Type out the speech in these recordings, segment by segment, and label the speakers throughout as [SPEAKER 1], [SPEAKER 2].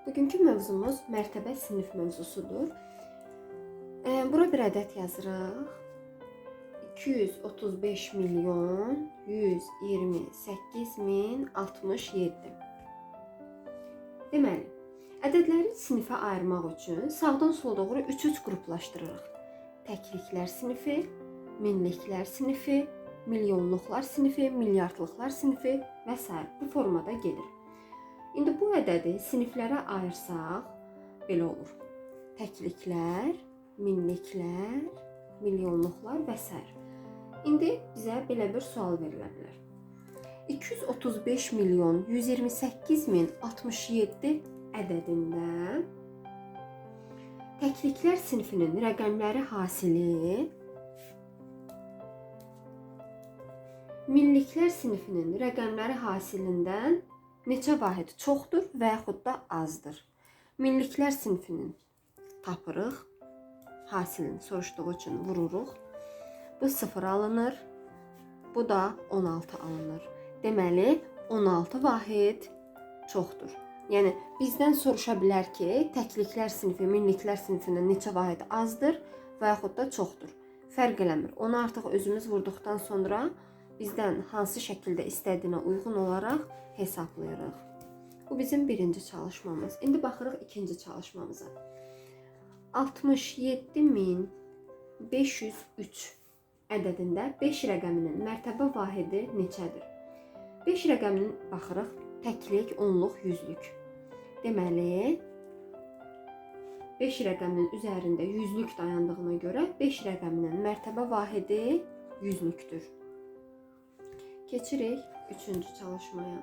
[SPEAKER 1] Bugünkü mövzumuz mərtəbə sinif mövzusudur. Bura bir ədəd yazırıq. 235 milyon 128 min 67. Deməli, ədədləri sinifə ayırmaq üçün sağdan sola doğru 3-3 qruplaşdırırıq. Təkliklər sinifi, minliklər sinifi, milyonluqlar sinifi, milyardlıqlar sinifi və sair bu formada gedir. İndi bu ədədi siniflərə ayırsaq belə olur. Təkliklər, minliklər, milyonluqlar və sair. İndi bizə belə bir sual verilə bilər. 235 milyon 128 min 67 ədədində təkliklər sinifinin rəqəmləri hasili minliklər sinifinin rəqəmləri hasilindən neçə vahid çoxdur və yaxud da azdır? Minliklər sinifinin tapırıq. Hasilini soruşduğu üçün vururuq. Bu 0 alınır. Bu da 16 alınır. Deməli, 16 vahid çoxdur. Yəni bizdən soruşa bilər ki, təkliklər sinifi minliklər sinifindən neçə vahid azdır və yaxud da çoxdur. Fərq eləmir. Onu artıq özümüz vurduqdan sonra bizdən hansı şəkildə istədiyinə uyğun olaraq hesablayırıq. Bu bizim birinci çalışmamız. İndi baxırıq ikinci çalışmamıza. 67503 ədədində 5 rəqəminin mərtəbə vahidi neçədir? 5 rəqəminin baxırıq. Təklik, onluq, yüzlük. Deməli, 5 rəqəminin üzərində yüzlük dayandığına görə 5 rəqəminin mərtəbə vahidi yüzlükdür. Keçirik üçüncü çalışmaya.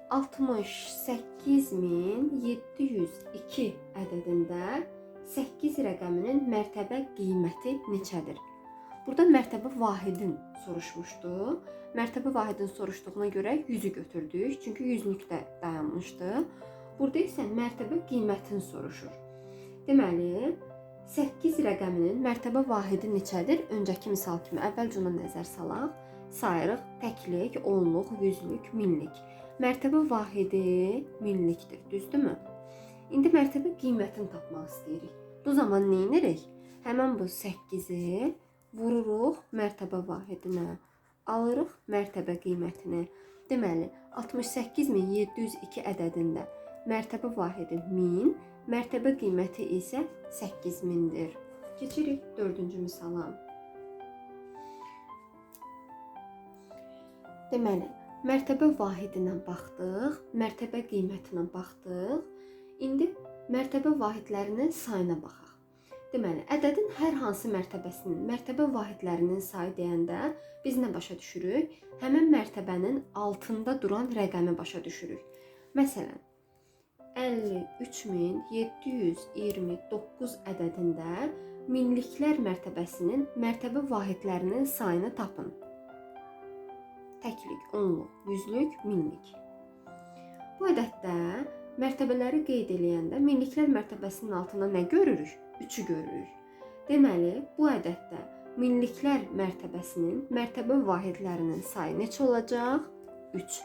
[SPEAKER 1] 68702 ədədində 8 rəqəminin mərtəbə qiyməti neçədir? Burada mərtəbə vahidin soruşmuşdu. Mərtəbə vahidin soruşduğuna görə 100-ü götürdük. Çünki yüzlükdə dayanmışdı. Burada isə mərtəbə qiymətini soruşur. Deməli, 8 rəqəminin mərtəbə vahidi neçədir? Öncəki misal kimi əvvəlcə ona nəzər salaq. Sayırıq təklik, onluq, yüzlük, minlik. Mərtəbə vahidi minlikdir, düzdürmü? İndi mərtəbə qiymətini tapmaq istəyirik. Bu zaman nə edirik? Həmən bu 8-i vururuq mərtəbə vahidinə. Alırıq mərtəbə qiymətini. Deməli, 68702 ədədində mərtəbə vahidi 1000, mərtəbə qiyməti isə 8000-dir. Keçirik dördüncü misala. Deməli, mərtəbə vahidinə baxdıq, mərtəbə qiymətinə baxdıq. İndi mərtəbə vahidlərinin sayına baxaq. Deməli, ədədin hər hansı mərtəbəsinin mərtəbə vahidlərinin sayı deyəndə biz nə başa düşürük? Həmin mərtəbənin altında duran rəqəmi başa düşürük. Məsələn, 53729 ədədində minliklər mərtəbəsinin mərtəbə vahidlərinin sayını tapın. Təklik, onluq, yüzlük, minlik. Bu ədəddə mərtəbələri qeyd eləyəndə minliklər mərtəbəsinin altında nə görürük? 3-ü görürük. Deməli, bu ədəddə minliklər mərtəbəsinin mərtəbə vahidlərinin sayı neçə olacaq? 3.